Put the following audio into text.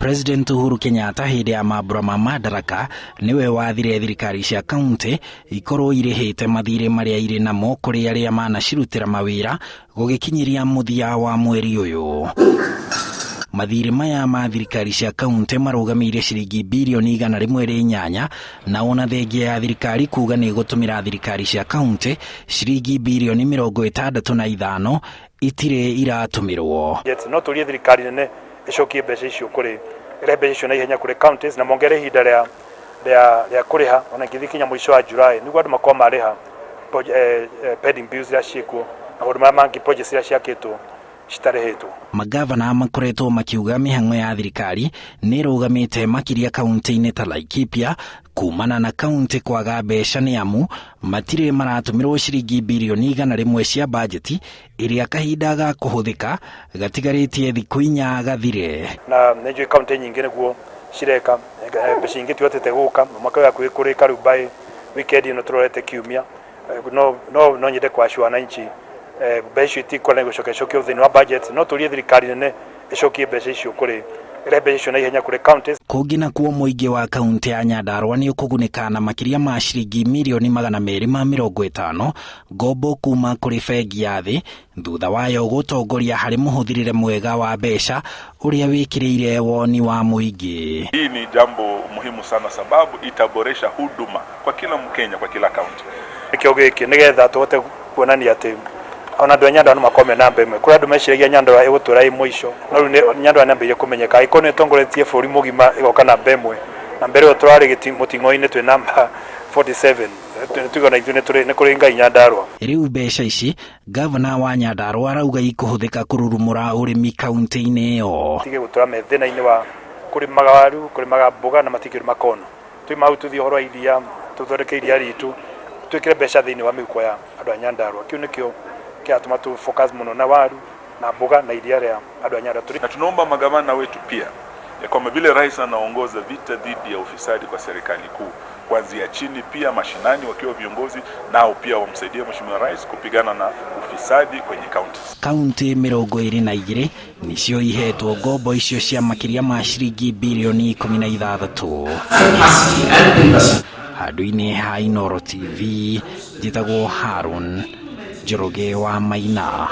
President Uhuru Kenyatta hĩndĩ ya mambura ma Madaraka nĩwe wathire thirikari cia kaunti ikorwo irĩhĩte mathirĩ marĩa irĩ namo kũrĩ arĩa manacirutĩra mawĩra gũgĩkinyĩria mũthia wa mweri ũyũ. Mathirĩ maya ma thirikari cia kaunti marũgamĩire ciringi birioni 108, na ona thengia ya thirikari kuga nĩ ĩgũtũmĩra thirikari cia kaunti ciringi birioni 65 itirĩ iratũmĩrwo. No tũrie thirikari nene ĩcokie mbeca icio kũrĩ, ĩrehe mbeca icio na ihenya kũrĩ counties na mongerere ihinda rĩa kũrĩha ona ingĩthiĩ kinya mũico wa July nĩguo andũ makorwo marĩha pending bills iria ciĩkuo na maũndũ marĩa mangĩ, projects iria ciakĩtwo citarĩhĩtwo. Magavana makoretwo makiuga mĩhang'o ya thirikari nĩ ĩrũgamĩte makĩria kaunti-inĩ ta Laikipia kumana na kaunti kwaga mbeca nĩ amu matirĩ maratũmĩrwo ciringi birioni 100 cia bajeti ĩrĩa kahinda ga kũhũthĩka gatigarĩtie thikũ 4 gathire. Na nĩ njũĩ kaunti nyingĩ nĩguo cireka, mbeca nyingĩ tihotete gũka mwaka ũyũ hakuhĩ kũrĩka rĩu by weekend ĩno tũrorete kiumia, no nyende kũassure wananchi mbeca icio itikũra nĩ gũcoka icokio thĩinĩ wa budget. No tũrie thirikari nene ĩcokie mbeca icio kũrĩ, ĩrehe mbeca icio na ihenya kũrĩ counties. Kũngĩ nakuo mũingĩ wa kaunti ya Nyandarua nĩ ũkũgunĩka na makĩria ma ciringi mirioni 250 ngombo kuma kũrĩ bengi ya thĩ thutha wayo gũtongoria harĩ mũhũthĩrĩre mwega wa mbeca ũrĩa wĩkĩrĩire woni wa mũingĩ. Hii ni jambo muhimu sana sababu itaboresha huduma kwa kila Mkenya kwa kila kaunti. Nĩkĩo gĩkĩ nĩgetha tũhote kuonania atĩ ona andũ a Nyandarua no makorwo me namba ĩmwe. Kũrĩ andũ meciragia Nyandarua ĩgũtũra ĩ mũico, no rĩu Nyandarua nĩambĩrĩirie kũmenyeka. Angĩkorwo nĩ ĩtongoretie bũrũri mũgima ĩgoka namba ĩmwe, na mbere ĩyo tũrarĩ mũting'o-inĩ twĩ namba 47, tuge ona ithuĩ nĩ kũrĩ Ngai Nyandarua. Rĩu mbeca ici gavana wa Nyandarua arauga ikũhũthĩka kũrurumũra ũrĩmi kaunti-inĩ ĩyo. Tige gũtũra me thĩna-inĩ wa kũrĩmaga waru, kũrĩmaga mboga na matingĩrĩma kono. Tũima hau tũthiĩ ũhoro wa iria, tũthondeke iria ritũ, twĩkĩre mbeca thĩinĩ wa mĩhuko ya andũ a Nyandarua. Kĩu nĩkĩo kĩratũma tũ focus mũno na waru na mboga na iria rĩa andũ a Nyandarua. Na tunaomba magavana wetu pia ya kwamba vile rais anaongoza vita dhidi ya ufisadi kwa serikali kuu kuanzia chini, pia mashinani wakiwa viongozi nao pia wamsaidie mheshimiwa rais kupigana na ufisadi kwenye counties. Kaunti 22 nicio ihetwo ngombo icio cia makĩria ma ciringi birioni 16. Handũ-inĩ ha Inooro TV njĩtagwo Harun Njoroge wa Maina.